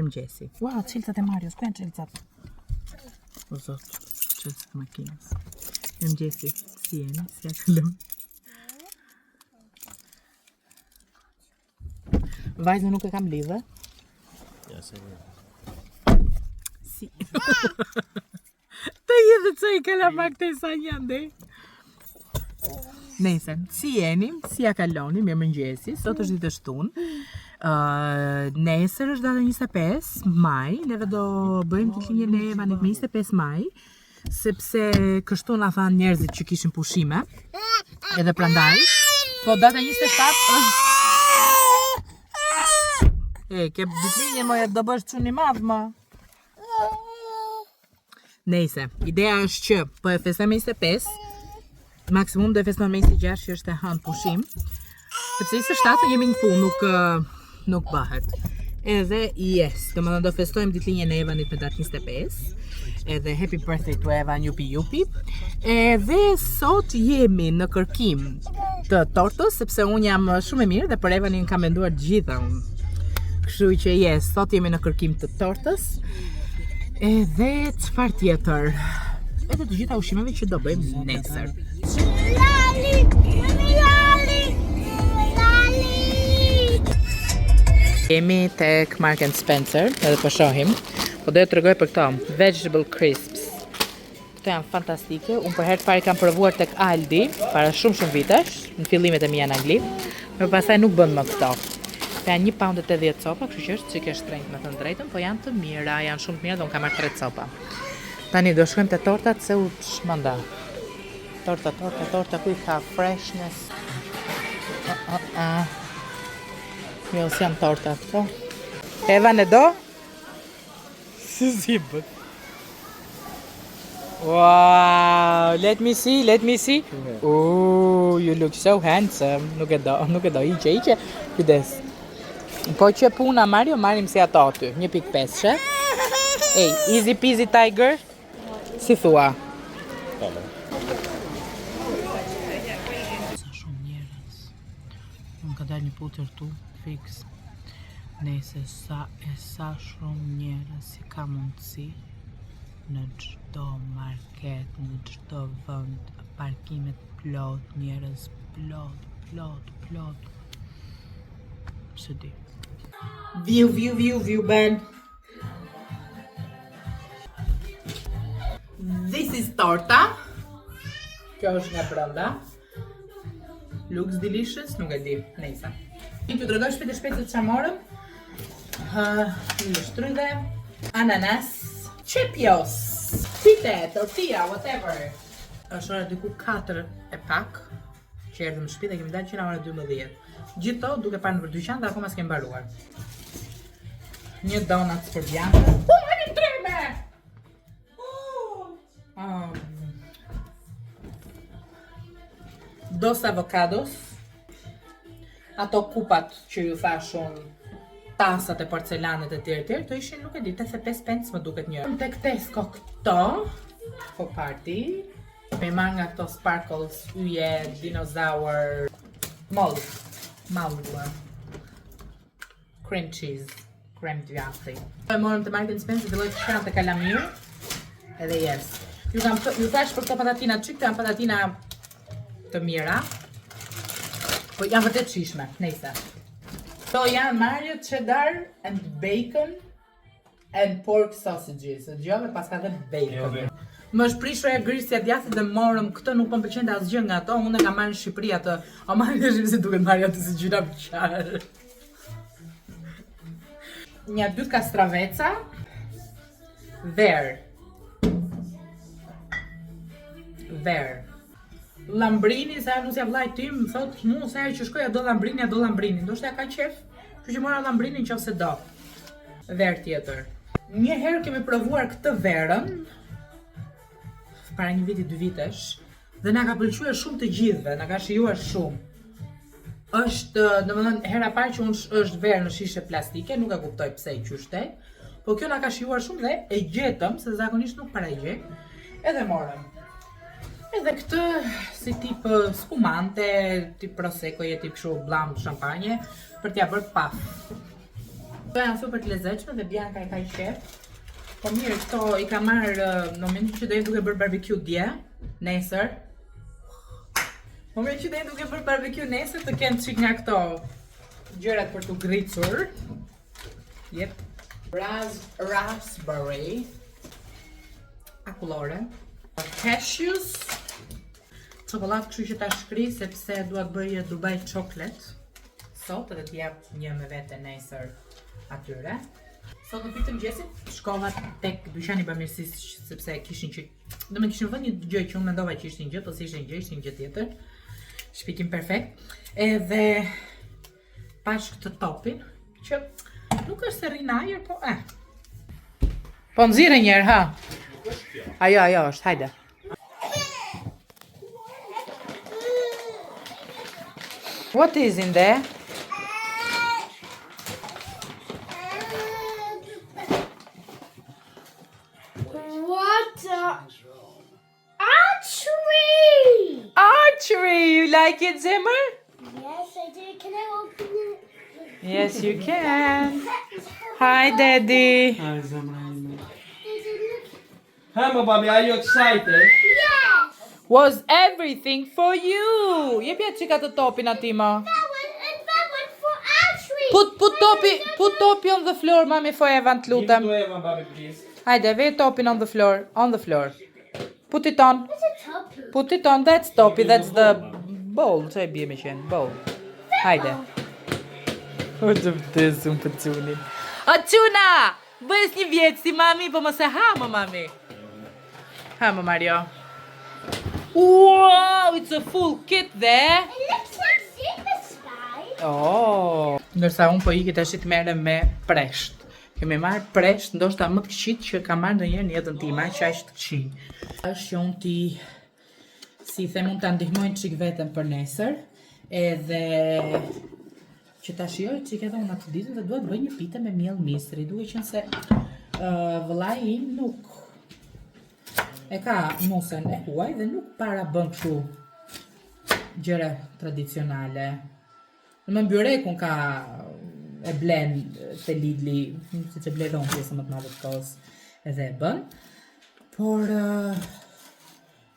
Mirëmëngjesi. Ua, çelësat e Marios, ku janë çelësat? O zot, çelësat e makinës. Mirëmëngjesi, si jeni, si ja kaloni? Vajzën nuk e kam lidhe. Ja, se një. Si. Të jedhë të i kalamak të sa një ndej. Nejse, si jeni, si ja kaloni, mirëmëngjesi, sot është ditë e shtunë. Uh, nesër është data 25 maj, neve do bëjmë ditëlindjen e Evanit me 25 maj, sepse kështu na thanë njerëzit që kishin pushime. Edhe prandaj, po data 27 është E, ke ditëlindje moj, do bësh çun i madh më. Nejse, ideja është që po e festojmë me 25, maksimum do e festojmë me 26 që është e hënë pushim, sepse 27 jemi në punë, nuk, nuk bëhet. Edhe yes, domethënë do festojmë ditëlindjen e Evanit me datë 25, edhe happy birthday to Evan, jupi jupi. Edhe sot jemi në kërkim të tortës, sepse unë jam shumë e mirë dhe për Evanin kam menduar të gjitha unë. Kështu që yes, sot jemi në kërkim të tortës. Edhe çfarë tjetër? Edhe të gjitha ushqimeve që do bëjmë nesër. Lali, lali, lali. Jemi tek Mark and Spencer, edhe po shohim. Po do ju tregoj për këto vegetable crisps. Këto janë fantastike. Unë për herë të parë i kam provuar tek Aldi para shumë shumë vitesh, në fillimet e mia në Angli. Por pastaj nuk bën më këto. Këto janë 1 pound e 80 copa, kështu që është çik e shtrenjtë me thënë drejtën, po janë të mira, janë shumë të mira dhe unë kam marrë 3 copa. Tani do shkojmë te tortat se u çmenda. Torta, torta, torta, ku i ka freshness? Uh, uh, uh. Jo, s'janë torta këto. Evan e do? Si si bët? Wow, let me see, let me see. Oh, you look so handsome. Nuk e do, nuk e do, hiqe, hiqe. Kujdes. Po që puna Mario, marrim si ato aty, 1.5-she. Ej, easy peasy tiger. Si thua? Tamam. Sa shumë njerëz. Unë ka dalë një putër tu, fiks. Nejse sa e sa shumë njerëz si ka mundësi në çdo market, në çdo vend, parkimet plot, njerëz plot, plot, plot. S'e di. Viu, viu, viu, viu, Ben. This is torta. Kjo është nga brenda. Looks delicious, nuk e di, nejse. T'ju tregoj shpejt e shpejt se çfarë morëm. Uh, një shtrydhe, ananas, qepjos, pite, tortilla, whatever. Është ora diku 4 e pak që erdhëm në shtëpi dhe kemi dalë që në ora 12. Gjithë to duke parë nëpër dyqan dhe akoma s'kemi mbaruar. Një donuts për Bianca. Po, më një treme! Um, dos avocados, ato kupat që ju thash unë, tasat e porcelanët e tjerë tjerë, të ishin nuk e di, 85 pence më duket një. Tek Tesco këto, po party, me marrë nga këto sparkles, yje, dinozaur, moll, moll dua. Cream cheese, krem djathi. E morëm te Mark and Spencer, filloi të qante kalamiu. Edhe yes. Ju kam ju thash për këto patatina çik, këto janë patatina të mira. Po janë vërtet shijshme, nejse. Këto janë Mario cheddar and bacon and pork sausages. E dëgjove paska dhe bacon. Më është prishur e grisja e djathit dhe morëm këtë, nuk po më pëlqente asgjë nga ato. Unë e kam marrë në Shqipëri atë. O marrë në Shqipëri si duket Mario aty si gjyna qarë. Një dy kastraveca verë. Verë. Lambrini, sa nusja vllait tim, më thot, mu sa herë që shkoj ja do Lambrini, ja do Lambrini. Ndoshta ja ka qef, kështu që mora Lambrinin nëse do. Verë tjetër. Një herë kemi provuar këtë verën, para një viti, dy vitesh, dhe na ka pëlqyer shumë të gjithëve, na ka shijuar shumë. Është, domethënë, hera e parë që unë është verë në shishe plastike, nuk e kuptoj pse i qyshte, po kjo na ka shijuar shumë dhe e gjetëm, se zakonisht nuk para e gjej, edhe morëm. Edhe këtë si tip spumante, tip prosecco, tip kështu blam shampanje, për t'ja bërë paf. Këto janë super të lezetshme dhe Bianca e ka qef. Po mirë, këto i ka marrë në momentin që do jetë duke bërë barbecue dje, nesër. Në momentin që do jetë duke bërë barbecue nesër, të kenë çik nga këto gjërat për të gricur. Jep. Raz, raspberry. Akullore. Cashews. Çokoladë kështu që ta shkri sepse dua të bëj Dubai chocolate sot edhe t'i jap një me vete nesër atyre. Sot në pikë të mëngjesit shkova tek dyqani i bamirësisë sepse kishin që do më kishin vënë një gjë që unë mendova që ishte një gjë, po s'ishte një gjë, ishte një gjë tjetër. Shpikim perfekt. Edhe pash këtë topin që nuk është se rrin ajër, po eh. Po nxirre një herë, ha. Ajo, ajo është, hajde. What is in there? What a archery! Archery, you like it, Zimmer? Yes, I do. Can I open it? Yes, you can. Hi, Daddy. Hi, Zemra. Daddy, look. Hi, my baby, are you excited? Yes! Was everything for you? Jepja çika të topin aty më. That one and that one for archery. Put put topi, put topi on the floor, mami for Evan, të Give it lutem. to Evan, baby, please. Hajde, ve topin on the floor, on the floor. Put it on. It's a topi. Put it on, that's topi, that's the ball, që e bie me qenë, ball. Hajde. O të vdesëm për çunin. O çuna! Bëhes një vjetë si mami, po mos e ha më mami. Ha më Mario. Wow, it's a full kit there. It looks like Zipper Spy. Oh. Ndërsa unë po iki tash të merrem me presht. Kemi marrë presht, ndoshta më të këqijt që kam marrë ndonjëherë në jetën time, aq aq të këqij. Është që unë ti si i them unë ta ndihmoj çik veten për nesër, edhe që ta shijoj çik edhe unë atë ditën dhe dua të bëj një pite me miell misri, duke qenë se uh, vëllai im nuk e ka nusen e huaj dhe nuk para bën kështu gjëra tradicionale. Në më byrekun ka e blen te Lidli, siç e ble dhe unë pjesën më të madhe të kohës edhe e bën. Por uh,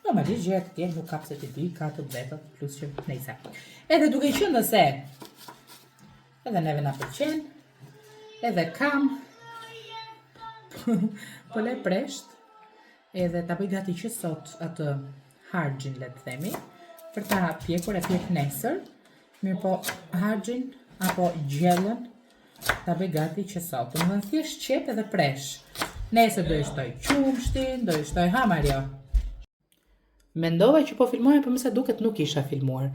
normalisht gjëra të tjera nuk ka pse ti di, ka të vetët plus që nejse. Edhe duke qenë se edhe neve na pëlqen, edhe kam po le presht, edhe ta bëj gati që sot atë harxhin le të themi, për ta pjekur e pjek nesër, mirë po harxhin apo gjellën ta bëj gati që sot. Do të thënë thjesht qep edhe presh. Nesër do i shtoj qumshtin, do i shtoj ha Mario. Mendova që po filmoja, por më sa duket nuk isha filmuar.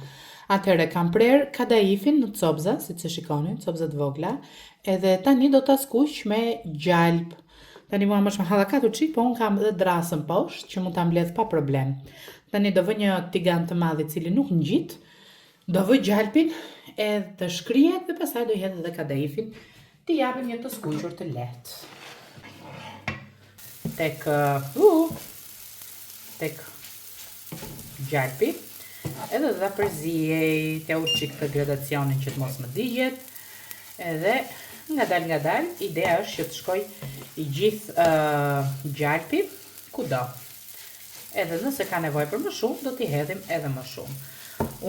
Atëherë kam prer kadaifin në copza, siç e shikoni, copza të vogla, edhe tani do ta skuq me gjalp. Tani mua më është hallakatur çik, po un kam edhe drasën poshtë që mund ta mbledh pa problem. Tani do vë një tigan të madh i cili nuk ngjit, do vë gjalpin edhe të shkrihet dhe pastaj do i hedh edhe kadaifin, t'i japim një të skuqur të lehtë. Tek tek gjalpi, edhe do ta përziej, t'ja ul çik të gradacionin që të mos më digjet, edhe ngadal ngadal, ideja është që të shkoj i gjithë uh, gjalpi kudo. Edhe nëse ka nevojë për më shumë, do t'i hedhim edhe më shumë.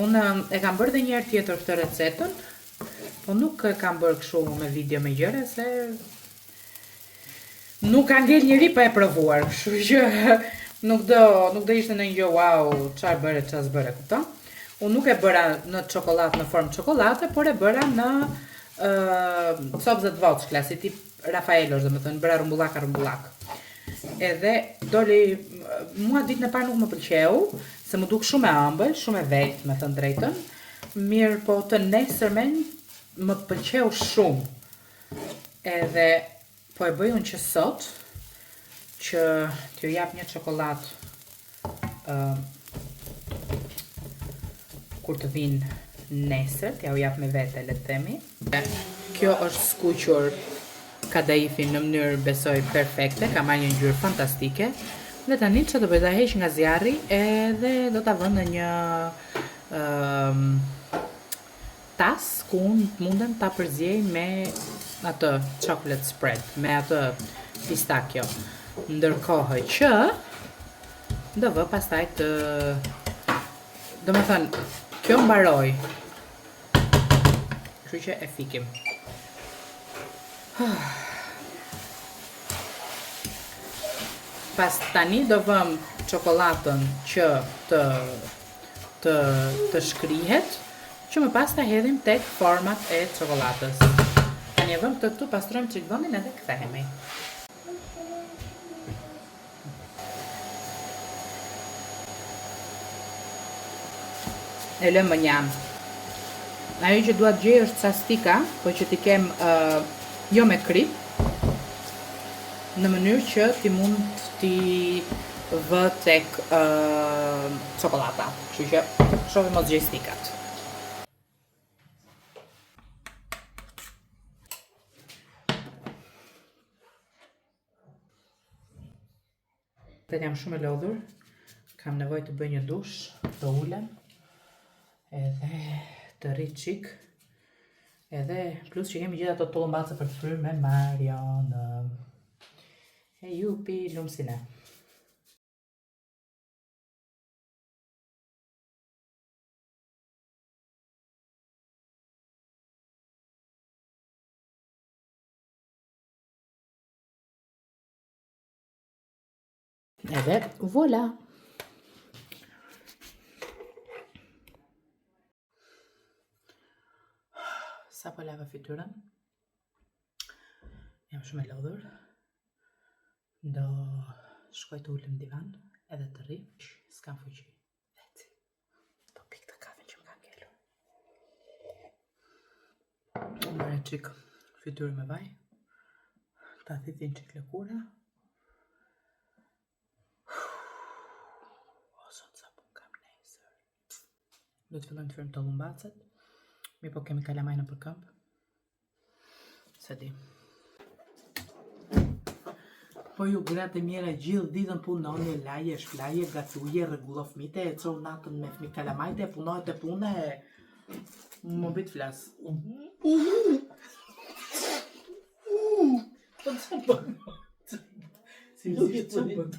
Unë e kam bërë dhe një herë tjetër këtë recetën, po nuk e kam bërë kështu me video me gjëra se nuk ka ngel njeri pa e provuar, kështu që nuk do ishte ndonjë gjë wow, çfarë bëre, çfarë s'bëre, kupton? Unë nuk e bëra në çokoladë në formë çokollate, por e bëra në uh, copëza të vockla, si tip Raffaello, do të thënë, bëra rrumbullak rrumbullak. Edhe doli mua ditën e parë nuk më pëlqeu, se më duk shumë e ëmbël, shumë e velt, me thënë drejtën. Mirë, po të nesërmen më pëlqeu shumë. Edhe po e bëj unë që sot, që t'ju jap një çokoladë uh, kur të vinë nesër, t'ja u jap me vete, le të themi. Kjo është skuqur kadaifin në mënyrë besoj perfekte, ka marrë një ngjyrë fantastike. Dhe tani çfarë do bëj, ta heq nga zjarri edhe do ta vë në një tas ku unë mundem ta përziej me atë chocolate spread, me atë pistachio. Ndërkohë që do vë pastaj të domethënë kjo mbaroi. Kështu që e fikim. Pas tani do vëm çokollatën që të të të shkrihet, që më pas ta hedhim tek format e çokollatës. Tani e vëm këtë këtu, pastrojmë çik vendin edhe kthehemi. E lëmë mënjanë. Ajo që dua të gjej është ca stika, po që t'i kem uh, jo me krip, në mënyrë që t'i mund t'i vë tek uh, çokollata. Kështu që shohim mos gjej stikat. Dhe jam shumë e lodhur, kam nevojë të bëj një dush, të ulem, edhe të rri çik, edhe plus që kemi gjithë ato tullumbace për të fryrë me Marionën. E jupi, lumë si ne. Edhe voila. Sapo lava fytyrën. Jam shumë e lodhur. Do shkoj të ulem në divan edhe të rri. S'kam fuqi. That's it. Do pi këtë kafen që më ka ngelur. Bëre çik fytyrën me vaj. Ta thithin çik lëkura. O, zot, sa punë kam nesër. Do të fillojmë të fryjmë tullumbacet. Mirëpo kemi kalamaj nëpër këmbë. S'e di. Po ju gratë e mjera gjithë ditën punoni, laje, shplaje, gatuje, rregullo fëmijët e çon natën me fëmijë kalamajte, punohet e pune e më bëj të flas. Po çfarë bën? Si nuk e çfarë bën?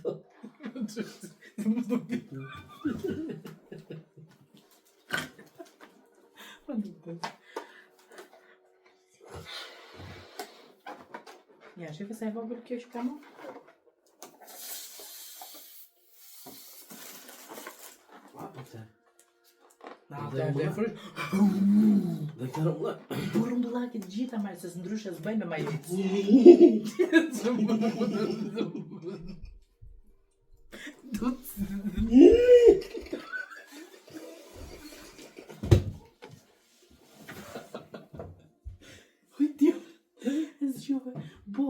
Po nuk bën. Ja, shife sa e vogël kjo që kam unë? Po pse? Na, dhe dhe frysh. Dhe këtë rrumbullak. Po rrumbullak të gjitha marrë, se ndryshe s'bëj me majoncë. Oj, Dio, e zgjove. Bo.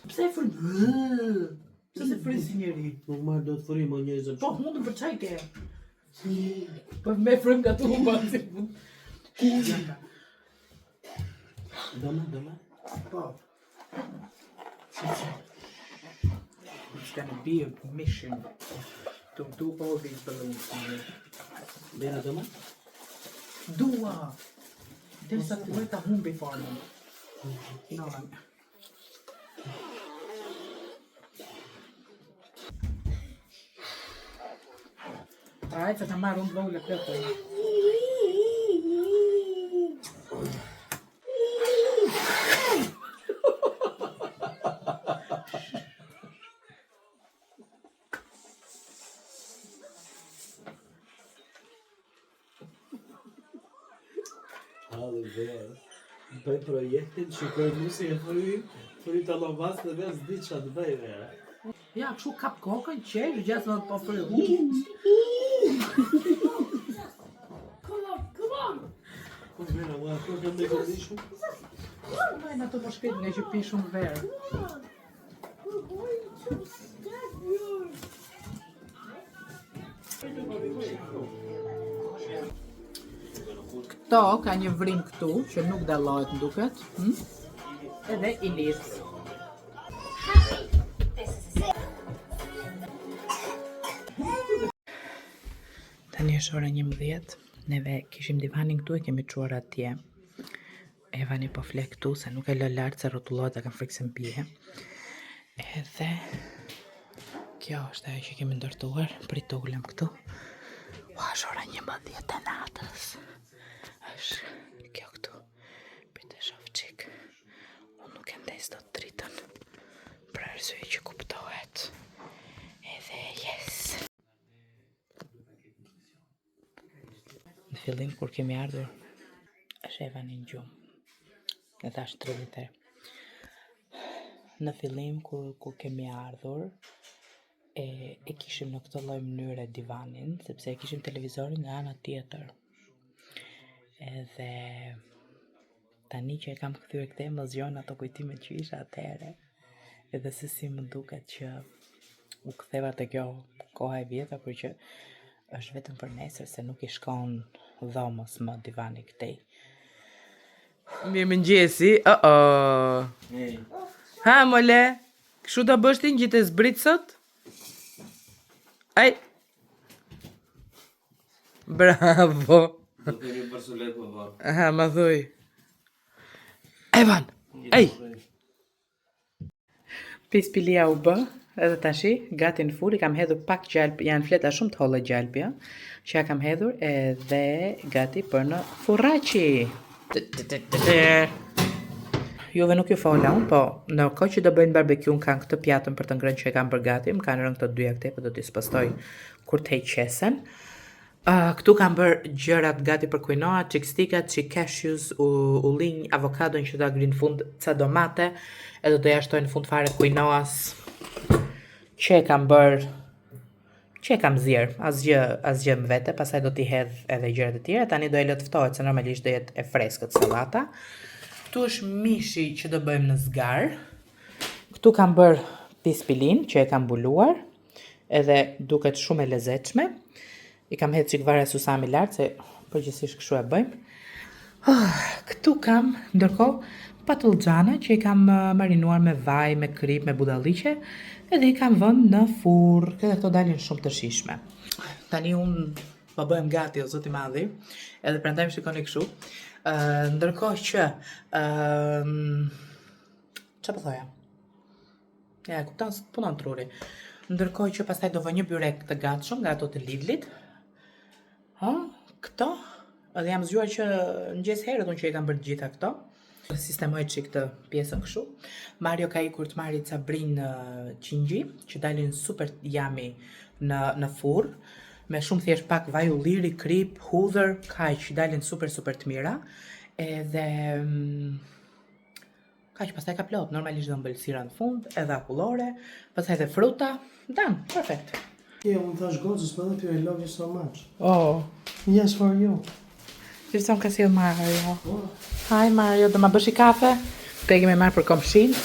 Pse e fryn? Pse se fryn si njeri? Nuk marr dot frymë o njerëz. Po, mundëm për çaj ke. Po me frym nga tulumbaci. Dëma, dëma. Po. It's gonna be a mission to do all these balloons. Vera dëma? Dua! Derisa të filloj ta humbi formën. No, Hajde, se ta marr unë të vogël e plot. Halli vera. Bëj projektin, shikoj nusi e fry, fry të lombas dhe vetë s'di ç'a të bëj vera. Ja, kështu kap kokën, qesh, gjasë më po fry. Come on, come on. Po vera, ua, kur kam dhe kondishëm? Bëjnë ato po shkrit nga që pi shumë verë. Come on. We're going to stab you. Këto ka një vrim këtu që nuk dallohet më duket, hm? Edhe i lidh. Harry. Tani është ora 11. Neve kishim divanin këtu e kemi çuar atje. Evani po fle këtu se nuk e lë lart se rrotullohet e kam frikë se bie. Edhe kjo është ajo që kemi ndërtuar, prit të ulem këtu. Ua, është ora 11 e natës. Është kjo këtu. Prit e shoh çik. Unë nuk e ndez dot dritën. Për arsye që kuptohet. Edhe yes. Në fillim kur kemi ardhur, është Evani në gjumë. E thash 30 herë. Në fillim kur kur kemi ardhur, e, e kishim në këtë lloj mënyre divanin, sepse e kishim televizorin nga ana tjetër. Edhe tani që e kam kthyer këtë më zgjon ato kujtimet që isha atëherë. Edhe se si më duket që u ktheva te kjo koha e vjetër, por që është vetëm për nesër se nuk i shkon dhomës më divani këtej. Mirë mëngjesi, oh oh. Ej. Ha, mole, kështu do bësh ti ngjit e zbrit sot? Aj. Bravo. Do të kemi barsolet më vonë. Aha, ma thuj. Evan, ej. Pispilia u bë, edhe tashi, gati në furrë, i kam hedhur pak gjalp, janë fleta shumë të holla gjalpi, ë, që ja kam hedhur edhe gati për në furraqi. Juve nuk ju fola unë, po në kohë që do bëjnë barbecue kanë këtë pjatën për të ngrënë që e kam bërë gati, më kanë rënë këto dyja këtej, po do t'i spostoj kur të heq qesen. Këtu kam bërë gjërat gati për quinoa, çik stika, çik cashews, ullinj, avokadon që do ta gri në fund, ca domate, edhe do ja shtoj në fund fare quinoas që e kam bërë që e kam zier, asgjë asgjë më vete, pastaj do t'i hedh edhe gjërat e tjera. Tani do e lë të ftohet se normalisht do jetë e freskët sallata. Këtu është mishi që do bëjmë në zgar. Këtu kam bërë pispilin që e kam mbuluar, edhe duket shumë e lezetshme. I kam hedhë çik vaj susami lart se përgjithsisht kështu e bëjmë. Oh, këtu kam ndërkohë patëllxhana që i kam marinuar me vaj, me krip, me budalliqe, edhe i kam vënë në furrë, edhe këto dalin shumë të shijshme. Tani unë po bëhem gati, o zoti madhi, edhe prandaj më shikoni kështu. Ndërkohë që çfarë po thoja? Ja, e kupton, se punon truri. Ndërkohë që pastaj do vë një byrek të gatshëm nga ato të Lidlit. Ha, këto, edhe jam zgjuar që mëngjes herët unë që i kam bërë të gjitha këto. Sistemoj çik këtë pjesën kështu. Mario ka ikur të marrë ca brinj qingji, që dalin super yummy në furrë, me shumë thjesht pak vaj ulliri, krip, hudhër, kaq dalin super super të mira. Edhe kaq pastaj ka plot, normalisht do ëmbëlsira në fund, edhe akullore, pastaj edhe fruta. Done, perfect. Yeah, unë thash gocës, po edhe ty I love you so much. Oh, Yes, for you. Gjithë më ka sjell Mario. Hi Mario, do ma bësh i kafe? Këtë e kemi marrë për komshin.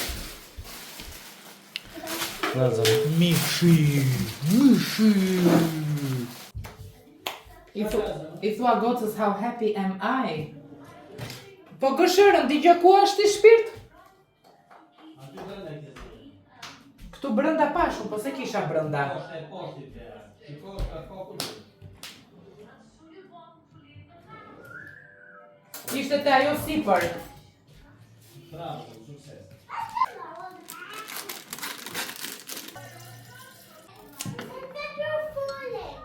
Mishi, mishi. I thua gocës how happy am I. Po gëshërën, di gjë ku është i shpirt? Këtu brenda pashu, po se kisha brenda. E poshtë i tjera. Shiko, ka koku. Ishte te ajo sipër. Bravo, sukses. Pepper falling.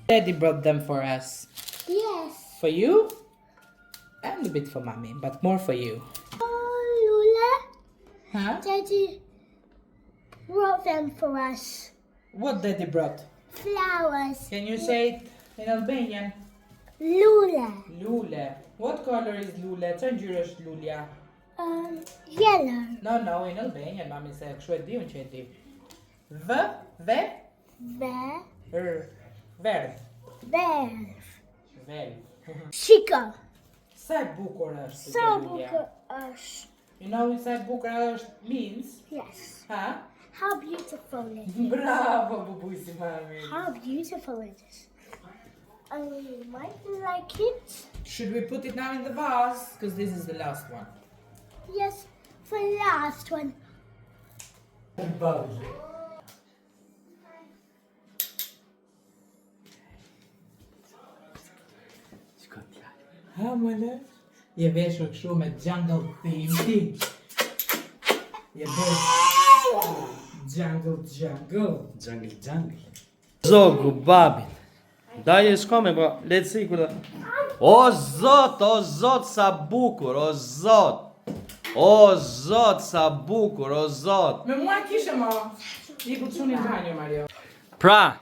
Daddy brought them for us. Yes. For you and a bit for mommy, but more for you. Oh, Lula, Huh? Daddy brought them for us. What daddy brought? Flowers. Can you say it in Albanian? Lula. Lule. What color is lule? Çfarë ngjyrë është lulja? Yellow. No, no, in Albanian, mami se kështu e di unë që e di. V, V, Ve. R, verdh. Ver. Verdh. Shiko. Sa e bukur është Sa kjo lulja. bukur është. You know sa e bukur është means? Yes. Ha? How beautiful it is. Bravo, bubujsi mami. How beautiful it is. I might like it. Should we put it now in the vase? Because this is the last one. Yes, for last one. Babi. Shiko djalë. Ha, mole? Je veshur kështu me jungle theme ti. Je veshur jungle jungle. Jungle, jungle. Zogu, babin. Daj e shkome, po, le të sikur. O zot, o zot sa bukur, o zot. O zot sa bukur, o zot. Me mua kishe mo. I ku çuni në banjo Mario. Pra.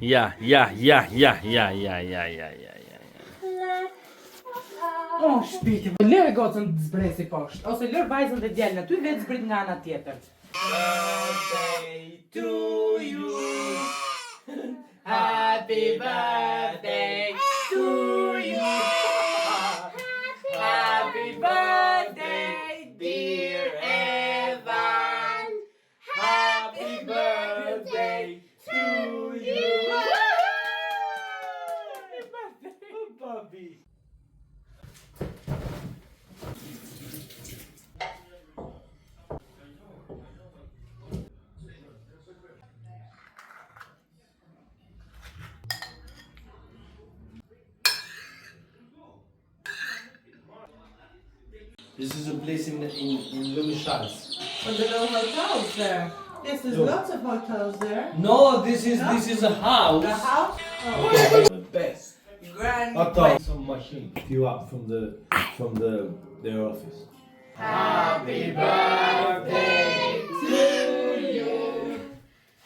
Ja, ja, ja, ja, ja, ja, ja, ja, ja, ja. O, shpirti, lërë gocën të zbresi poshtë, ose lërë vajzën dhe djalin aty, vetë zbrit nga ana tjetër. Birthday to you. Happy birthday to you. Happy birthday, dear Evan. Happy birthday to you. Happy birthday. Babi. This is a place in in in Louis Charles. But there are hotels there. Yes, there's lots of hotels there. No, this is this is a house. The house? The best. Grand. Some machine you up from the from the their office. Happy birthday to you.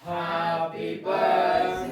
Happy birthday.